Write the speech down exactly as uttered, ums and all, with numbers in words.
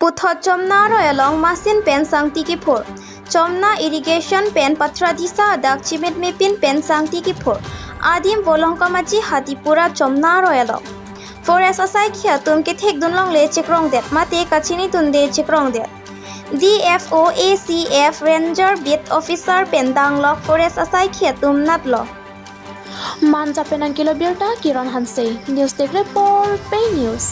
Puthot Chomna aroi along machine pen sangti kiphur. Chomna irrigation pen Patradisa adak chimit mepin pen sangti kiphur. Adim Volongkom Aji Hatipura Chomna aroi along. Forest asaikhi atum kethekdun longle chekrongdet mate kachinidunde chekrongdet. D F O, A C F, Ranger Beat Officer pen danglok forest asaikhi atum natlo. Manja pen nangkelo birta Kiron Hanse, News Desk Report, Pei News.